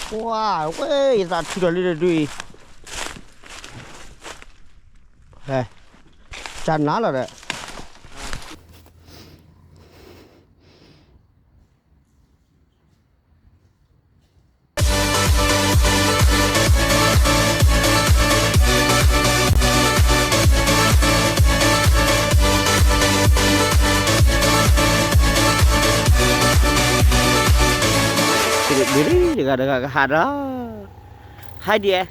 ပှၤဝဲ ယသးထံၣ်ထီၣ်လံတဒုအံၤ, ဟဲ, ကနၤလီၤဒီး ဒ်တဂၤတဂၤကဟးဒီး, ဟဲဒံး,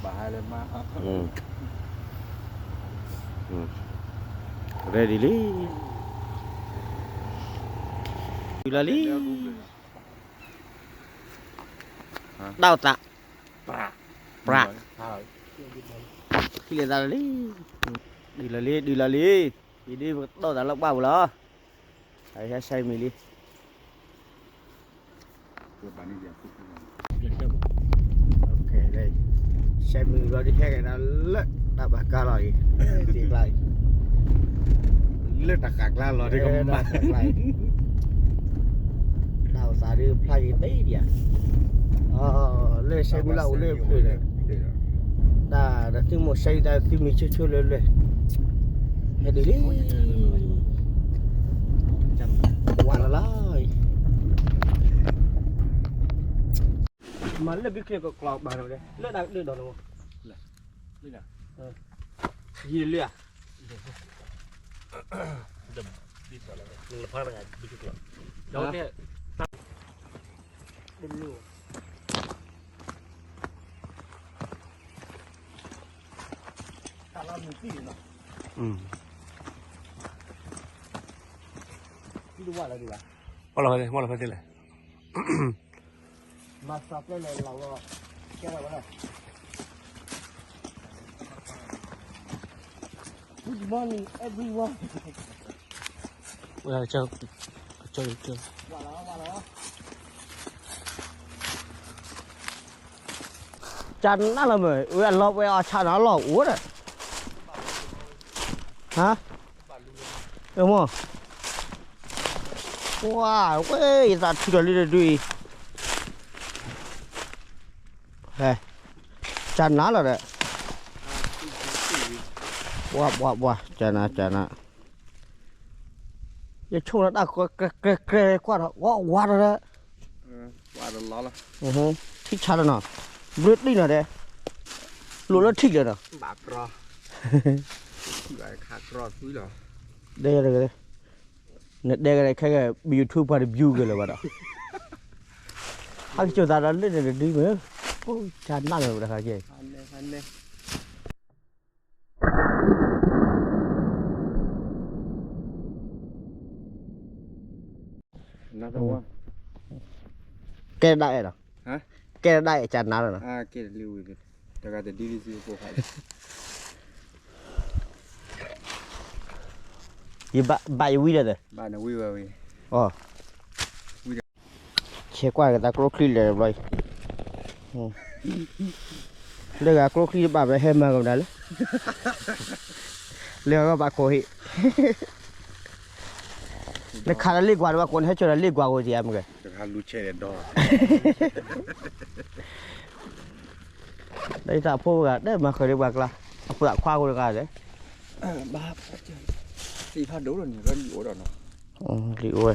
ဘၣ်ဟဲလၢမါ, ရၢဒ်လံ, တုၤလီၤလံ, ဒၣ်သး, ပြး, ထံၣ်လၢသးလီၤလံ, ဒုးလီၤလံ ဒုးလီၤလံ, ယဒုးပကတီၢ်သးလၢပှၢ်ပူၤလီၤ, အဟဲဆဲမံၤလံ ဆဲမံၤဘျီဒုးဟဲက့ၤဒီးလၢတၢ်ဘၣ်ကါလီၤအံၤ, သ့ၣ်ကျါအံၤ, လၢတၢ်ဃာ်ကျါလီၤဒုးကမၣ်, တၢ်အိၣ်သးဒုးဖျါက့ၤသ့ဒံးဧါ, လၢဆဲမံၤလၢအိၣ်လၢဖျၢၣ်ဒီး, တၢ်ဒီးသုမိၢ်ဆဲဒၣ်သုမံၤဆိဆိလၢလၢ, ဟဲဒ်လံ ဝါလီၤလီၤ, မၤလၢဘုခ့ကကျီဘၣ်လီၤ, လၢဒၣ်ကဒုၣ်ဒီးလီၤ, ယံာ်လံဧါ, ဝါလီၤဖဲလဲၣ်, မၤစၢၤပျဲလဲၣ်လီၤ, ကဲလီၤဝဲလီၤ, Good morning everyone. ဝဲကၠီ, ကၠီ, ကၠီနၤလီၤမ့ၢ် ဝဲအလီၤဝဲအီၤဆၣ်နၤလီၤအိၣ်ဒီး, ဟါ, မ့ၢ်, ဝါ, ဝဲ ယသးထံၣ်ထီၣ်လံတဒုအံၤ, ဟဲ, ကနၤလီၤဒီး, ပှၤ ပှၤ ပှၤ ကနၤ ကနၤ, ယဆိကမိၣ်တၢ် ကြဲ ကြဲ ကွၢ်ဒီး ဝါ ဝါဒီး, ထံၣ်ဆါလီၤနီၤ, ဘျုးတံၢ်နီၤဒဲး, လိၣ်လၢထံၣ်လၢၤနီၤ, ဒဲ, နဒဲကလဲၤခဲကဲ YouTube ပှၤတ view ကလၢၤဘၣ်ဒီး, ဟဲက့ၤစိာ်သးဒီးလၢန့ၣ်တဒုမ့ၢ်, ကနၤလီၤတခါကဲ ကဲဒၣ်အဲၣ်လီၤ, ကဲဒၣ်အဲၣ်ကနၤလီၤနီၤ, ယဘၣ်ယဝံၤဒီး, ဆဲးကွၢ်ကသးကျိချံလဲၤဘျီအံၤ, လၢဂၤကျိချံတဘၣ်မ့ၢ်ဟဲမၤကမၤလၢ, လၢဂၤဘၣ်ကိးဟံၣ်, နခးလၢလ့ၣ်ကွၢ်တဘၣ်ကိး နဟဲစိာ်ဒီးလ့ၣ်ကွၢ်ဝဲဒံးဧါမ့ၢ်ဂ့ၤ ဒ်တၢ်ဖိဂၤ တဲမၤဃုာ်လၢပှၤကျါ, အပှၤခွါဖိတဂၤလဲၣ်, သ့ၣ်ဖးဒိၣ်လီၤန့ၣ် လံၣ်အိၣ်ဒီးနီၤ, လံၣ်အိၣ်ဝဲ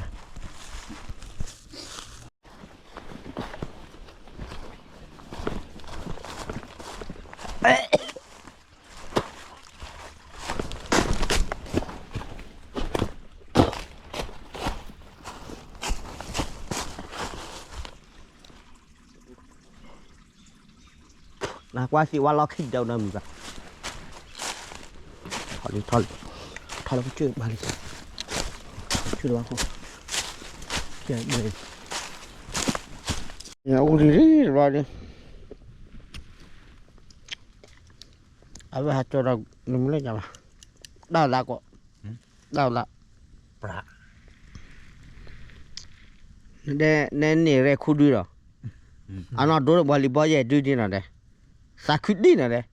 နကွၢ်သ့ၣ်ဝါလီၢ်ခံဒီးနမုၢ်ဘၣ်, ထီၣ်လံ ထီၣ်လံ, ထီၣ်လၢကစၢၢ်ဘၣ်လံ, ကစၢၢ်ဘၣ်ခိၣ်, ကဲဘၣ်, အိၣ်လံလံတဘျီဒုး, အဝဲဟးကၠီဒီး နမုၢ်လၢညါဘၣ်, ဒၣ်လၢကီး, ဒၣ်လၢ, နဲန့ၣ်ရဲၣ်ခူဒုဒီး, အနီၢ်ဒိတဘီလံၤဘီယဲၢ်ဒုဒ်နီၤဒဲး, သးခုဒ်နီၤဒဲး,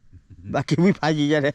ဘၣ်က့ၤဝံဖးယံၤယဲၢ်ဒဲး,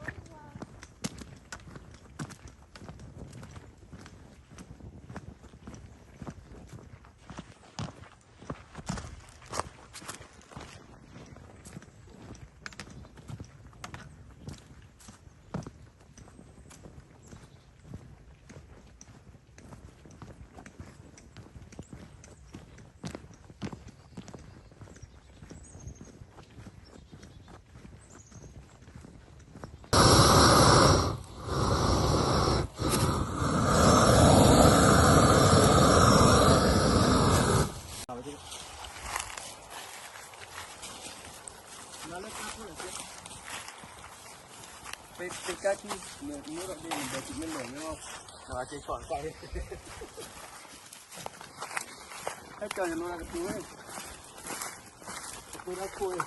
တကါခံ မ့ၢ်အိၣ်ဒီးဒ်န့ၣ် ဘဲက့ၤမ့ၢ်လဲၤမ့ၢ်လီၤ, ဟဲကၠီၤယနီၢ်ကတူၢ်, ကတူၢ်ဒၣ်ခိၣ်,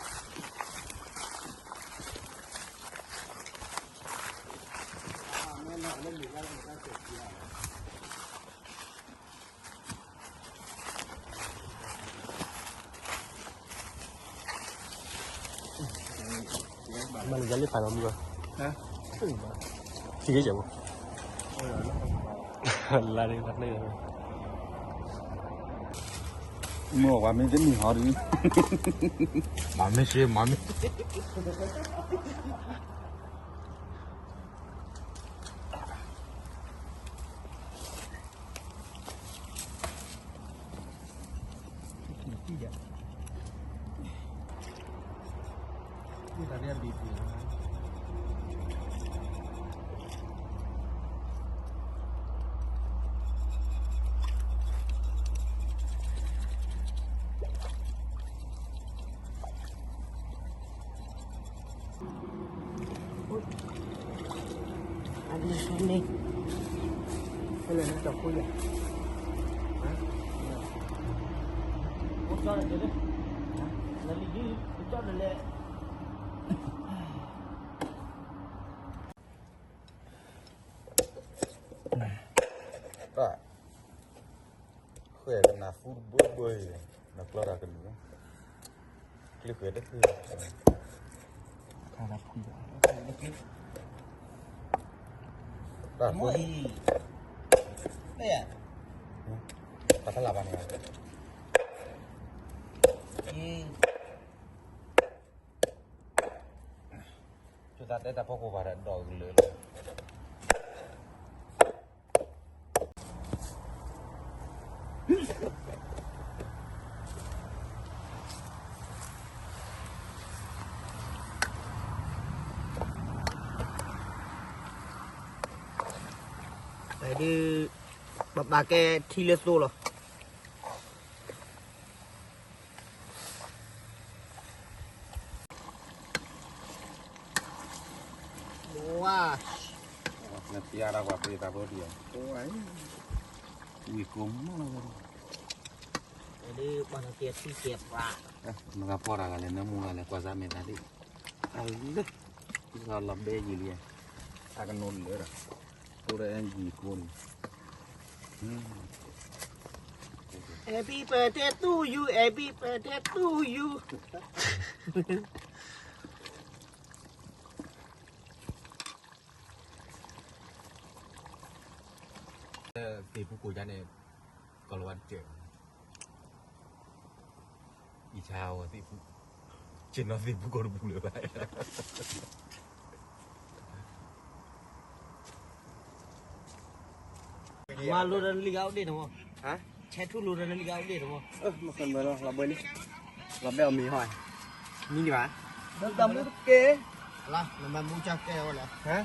မ့ၢ်လီၤလၢမုၢ်လၢ်လၢမုၢ်လၢ်စဲးကံၤလီၤ. မ့ၢ်လၢယၤလံဖးလီၤမုၢ်, ထံၣ်က့ၤကဲးဘိ, လါဒ်ဖးန့ၣ်, မ့ၢ်ဝဲမ့ၢ်တမံၤဟီဒ်, မၤမ့ၢ်ရှ့မၤမ့ၢ် အန့ၣ်န့ၣ်, ဖဲလဲၣ်နတၢ်ခိၣ်ယၤ, လၢလံဒ်ကၠီတလဲၣ်, ဃဲၣ်ကနၣ်သူတဘိဘိအံၤ, နကျီတၢ်ကလုၢ်, ကျုၢ်ဃဲၣ်တဖု, တၢ်ဖိ, တၢ်ဖိ, တၢ်ဖးလၢ်ဘၣ်န့ၣ်, ကၠိသးတဲတၢ်ဖီခိၣ်ပၤဒီးဒီးကလုာ်လီၤ. ဒ် ပပာ်ကဲထံလၢသိလီၤ. ဝါ, နပျါတၢ်ကွၢ်ပရံသးဖိဒံး, ဝံၤကိးမးလီၤ, ဒ်ပှၤနကဲထံကဲပှၤ, မ့ၢ်ဂၤဖီတၢ်ဂၤလဲၣ် နၢမူဂၤလဲၣ် ကွၢ်စၢ်မဲာ်သးဒ်, အလၢ, လီၤဘဲယံာ်လံ, အကနိးလၢဒီး, တိၢ်ဒီးအဲၣ်ယံာ်ကိးန့ၣ် Happy birthday to you, Happy birthday to you. သ့ၣ်ဖူကိၣ်ယါန့ၣ် ကီၤလၤဝါတစဲး, ယဆါအီၤသ့ၣ်ဖူ, က့ၤနီၣ်သ့ၣ်ဖူကိးတပူၤလၢၤဘၣ်. မၤလိဒီးနလံာ်ဂၤအိၣ်ဒ့ၣ်တမီၢ်, ဆဲးထူလိာ်ဒီးနလံာ်ဂၤအိၣ်ဒ့ၣ်တမီၢ်, မၤလိလီၤ လီၤဘဲလံ, လီၤဘဲအီၤမံၤဟီ, မံၤဒံးဘၣ်, ဒီးတၢ်မူတက့ၢ်, လၢနမၤမူကကဲဝဲလဲၣ်,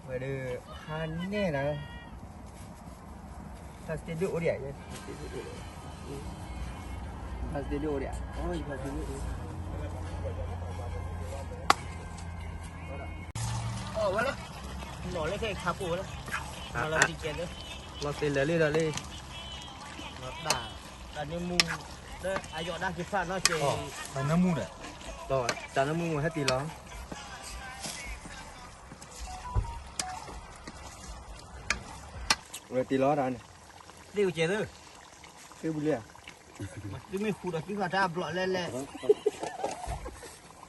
ဝဲဒီး ဟါန့ၣ်လီၤ, ဖျါစတ့ဒိၣ်အိၣ်ဒံးဧါ, ဖျါစတ့ဒိၣ်အိၣ်ဒံးဧါ, ဖျါစတ့ဒိၣ်အိၣ်ဒံးဧါ, အဝဲလီၤ, နီၢ်လၢခဲအံၤခါပိၢ်ဝဲလီၤ, လီၤတံၢ်ကဲလၢ, လီၤတံၢ်လၢာ်လံဒီးလံ, တၢ်နၢမူ, လၢအယီၣ်ဒၣ်က့ၤဖးနီၢ်က့ၤ, တၢ်နၢမူဒီး, တၢ်နၢမူမ့ၢ်ဟဲတံၢ်လီၤ ဝဲတံၢ်လီၤတၢ်န့ၣ်, သ့ၣ်ကစဲးသၢ, သ့ၣ်ပူၤလံဧါ, သုမ့ၢ်ဃူဒီးသုဃၣ်တၢ်ဘျီလဲၣ်လဲၣ်,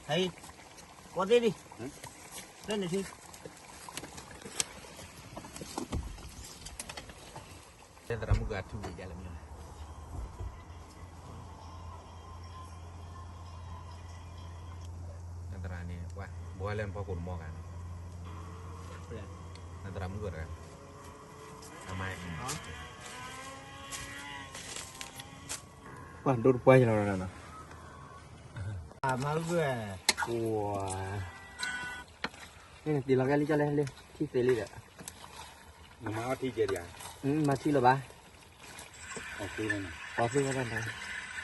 ဟဲ, ကီသ့ၣ်ဒံး, လၢန့ၣ်ထံ တဲသရၣ်မုၣ်ကထူၣ်ဝံၤဒ်လဲၣ်မ့ၢ်, နသရၣ်န့ၣ် ပှၤဘှီလၢနဖီခိၣ်တမီၢ်ဂၤန့ၣ်, နသရၣ်မုၣ်ကတဂၤ, အမါ, ပှၤဒိတပှၢ်ယလီၤ, အမါ, တံၢ်လီၤကဲလံကလဲၣ်လံ ထံသ့လံဒီး, နမၤအီထံကဲဒံးဧါ, မၤထံလၢၤဘၣ်, ပှၤသ့ဝဲဒၣ်,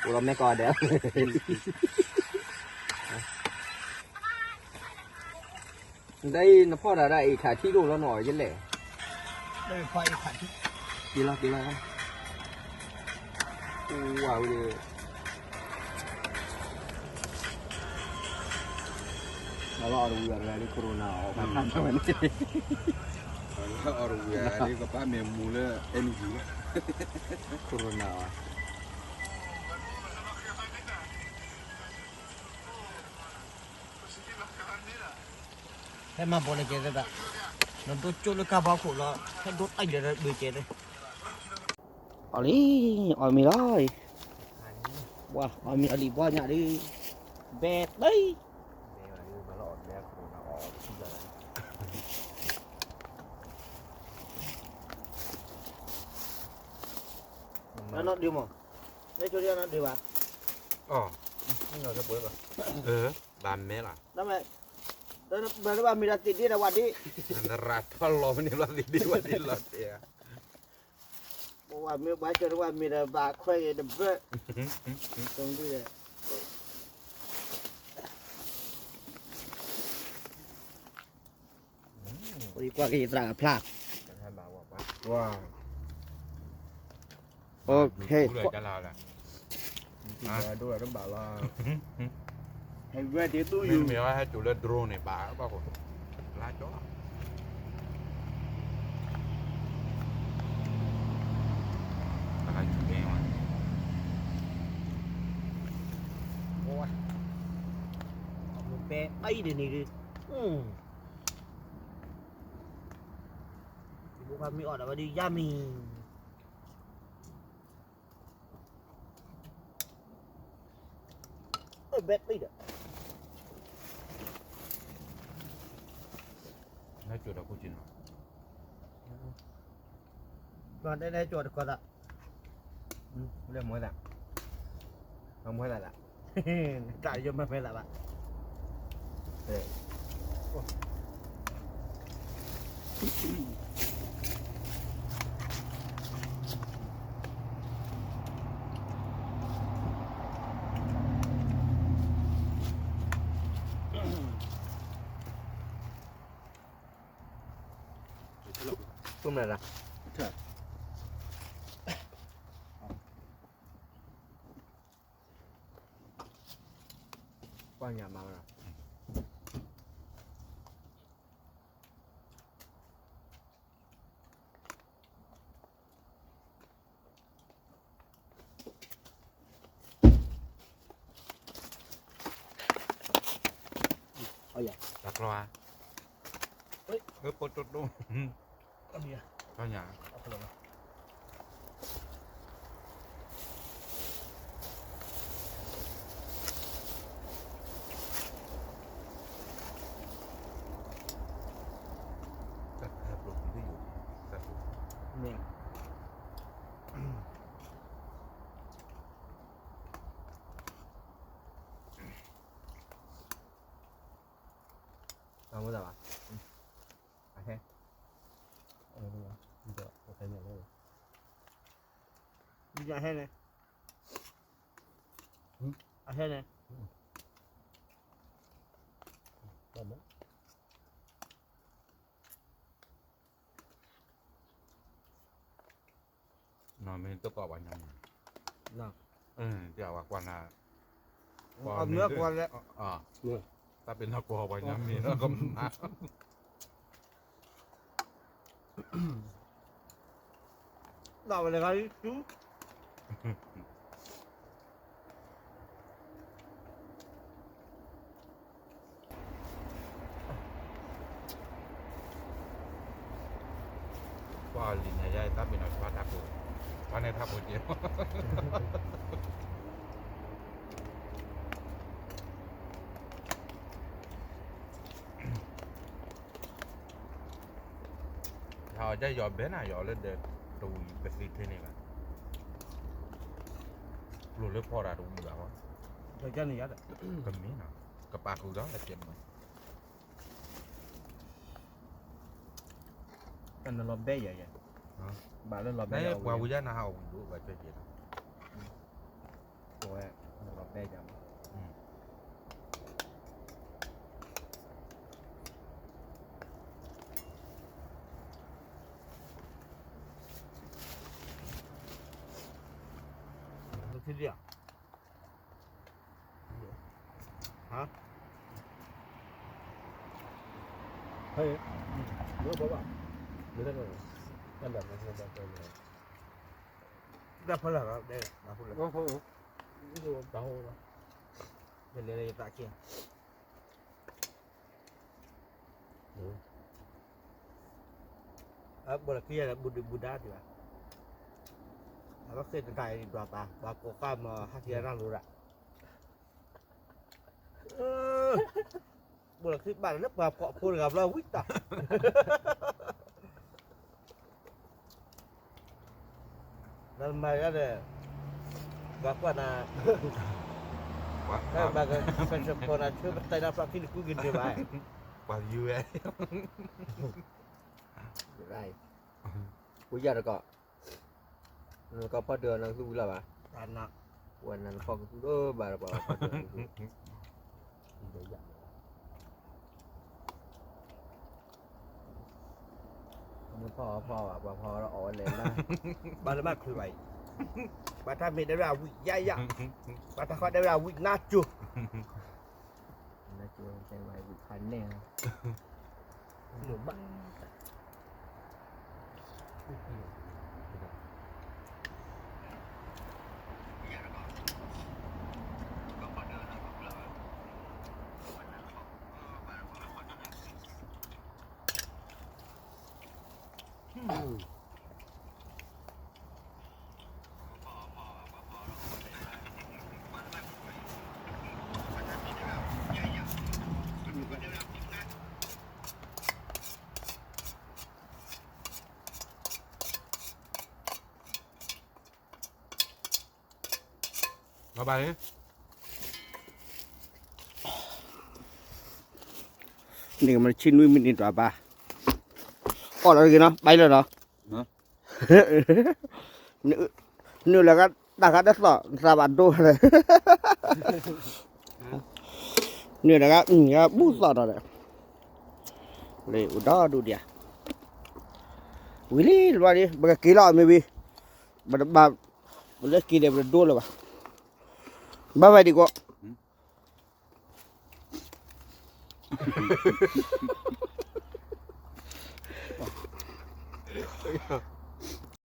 အိၣ်ဒီးမဲကီၢ်ဒဲး, တၢ်အံၤနဖီၣ်တၢ်ဒၣ်အံၤထးထံၣ်ဒိၣ်လီၤနီၤ ယလဲၣ်, က့ၤလီၤက့ၤလီၤ, ဝါဝံၤဒီး လၢအီၣ်တဝံၤအီၤတဂၤဒ် Corona အီၤ ဘၣ်ဖးထီၣ်ဝဲန့ၣ်, လၢအီၣ်တဝံၤအီၤဒ်ကဘၣ်မ့ၢ်မူလၢ energy လီၤ, Corona အီၤ, ဟဲမၤဘီလၢကဲသ့ဘၣ်, နဒိကၠိလၢကါဘီခိၣ်လီၤ, ဟဲဒိတၢ်ယဲၢ်ဒီးဒိကဲသ့, အီၣ်လံ, အီၣ်မ့ၤလီၤ, ပှၤအီၣ်မ့ၤအီၣ်လံဘီညါဒ်, ဘဲတံ နီၢ်ဒုးမး, မ့ၢ်ဆိဒ်နီၢ်ဒုးဘၣ်, အီၣ်, ဘၣ်မဲလီၤ, ဘၣ်လၢဘၣ်မ့ၢ်ဒီးသ့ၣ်ဒ့ဒီးဝဲဒ့, ရၤထီၣ်လီၤမ့ၢ်န့ၣ်လီၤသ့ၣ်ဒ့ဝဲဒ့လီၤတဲာ်ဧါ, ပဝဲမ့ၢ်ဘၣ်ကၢၤတဝဲမ့ၢ်ဒီးဘၣ်ခွဲက့ၤတဘၢၣ်, ကွၢ်က့ၤယသရၣ်အဖျါ, မ့ၢ်ဟဲစိာ်လၢ drone န့ၣ် ဘၣ်ဘၣ်ဃိ, လါကၠီ, တၢ်ကၠီန့ၣ်, ပဲပဲအံၤဒ်န့ၣ်ဒုး, ဘိခွါမ့ၢ်အီၣ်ဒီးဝဲဒုးယါမံၤ ဘဲတံဒီး, နကၠီၤဒီးခိၣ်က့ၤနီၤ, နတဲနကၠီၤတခွါသး, လၢမွဲသး, မွဲသးသး, တၢ်ယိမ့ၢ်မဲသးဘၣ်, ပှၤညါမၤဝဲဒၣ်, တၢ်ကျီၤဧါ, ပိတိတိ, တၢ်ညါ တၢ်ဖဲပျိၢ်ပူၤသ့ၣ်ယိၤ, တၢ်ပျိၢ်, တၢ်မ့ၢ်တၢ်ဘၣ်, အဟဲ, အဟဲန့ၣ်, အဟဲန့ၣ်, မ့ၢ်တကိးပှၤညါမ့ၢ်, တၢ်ဝဲကွၢ်နၤ, တၢ်ပ့ၤနီၢ်ကိးပှၤညါမ့ၢ်လီၤကမၤ ဒၣ်ဝဲလၢဂၤလံ ကွၢ်လံၤညါယါ တၢ်ပ့ၤနီၣ်ဆှါတၢ်ကိး, ပှၤန့ၣ်ထးဖိကဲ, ဟးအီၤဒ်ယီၤဘဲနၤ ယီၤလၢဒၢးတဝံၤပသ့ထဲန့ၣ်ဘၣ်, ပျိၢ်လၢဖီတၢ်တဝံၤဘၣ်, ကမ့ၢ်နီၤ, ကပာ်ဃုာ်ဒီးအကဲမုာ် တၢ်နလီၤဘဲယၤယၤ, ဘၣ်လၢလီၤဘဲယၤ ပှၤဝံၤယါနဟးအီၤဝံၤဒိၣ်ဘၣ်ကဲကဲလီၤ, ပဝဲ ဟါ, ဟဲ, မ့ၢ်ဘၣ်ဘၣ်, မ့ၢ်တၢ်လၢ, တၢ်ဖီလာ်လီၤ, တၢ်ဖီလာ်, တၢ်ဖီလာ်, တၢ်ဖီလာ်, တၢ်လဲၤလၢယသးက့ၤ အဘိလၢခံဂၤလၢဘူးဒုးဘူးဒါဒံးဘၣ်, အဘၣ်ဃ့ၢ်တတၢ်အံၤဒွးပာ် ပှၤကိးဃာ်မၤဟးက့ၤရၢ်လိၤဒၣ်, ဘိလၢခံဘၣ်လၢပှၤဖီၣ်ဖိတဂၤဘျီဝံၣ်တၢ် လၢမၤယါဒီး, ဘၣ်ကွၢ်နၤ, ဘၣ်ကစၢ်စၢ်ဖိနၤဆၢပတဲဒၣ်ဖျီၣ်ခံနကူက့ၤန့ၢ်ဘၣ်, ပှၤယူၤဝဲ, ပှၤယါတကီၢ်, နကီၢ်ဖီၣ်ဒၢနကသူဝံၤလီၤဘၣ်, ပှၤနၤနဖီၣ်ကသူလၢဘၣ်ဒီးပှၤဖီၣ်ဒၢနကသူ မ့ၢ်ဖီၣ်အီၤဖီၣ်ဘၣ် ပှၤဖီၣ်အီၤအီၣ်ဝဲလဲၣ်လၢ, ဘၣ်လၢမၤချုးဘၣ်အံၤ, ပှၤတၢ်မ့ၢ်တဲဝဲဒၣ်ဝံၣ်ယါယါ, ပှၤတၢ်ဃီတဲဝဲဒၣ်ဝံၣ်နါစိၤ, နါစိၤတဲဝဲဝံၣ်ဖးနဲၣ်, မ့ၢ်ဘၣ် ဘၣ်ဘၣ်န့ၣ်, န့ၣ်ကမၤဆံနွံမံးနံးတဘၣ်, အီၣ်လီၤတဂ့ၤနီၤ ဘၣ်လီၤနီၤ, နုာ်လီၤကတၢ်ခါတသီၣ် နသးဘၣ်ဒိလၢ, နုာ်လီၤက ဘူးသီၣ်ဒီး, လၢအိၣ်ဒီဒူၣ်ဒံးဧါ, ဝံၤလံတဘျီဒံး ပကက့ၤလီၤမ့ၢ်ဝံၤ, ပတဘၣ်, ပလၢက့ၤဒီးပတဒိလၢၤဘၣ်, ဘၣ်ဘၣ်ဒံးကီး အ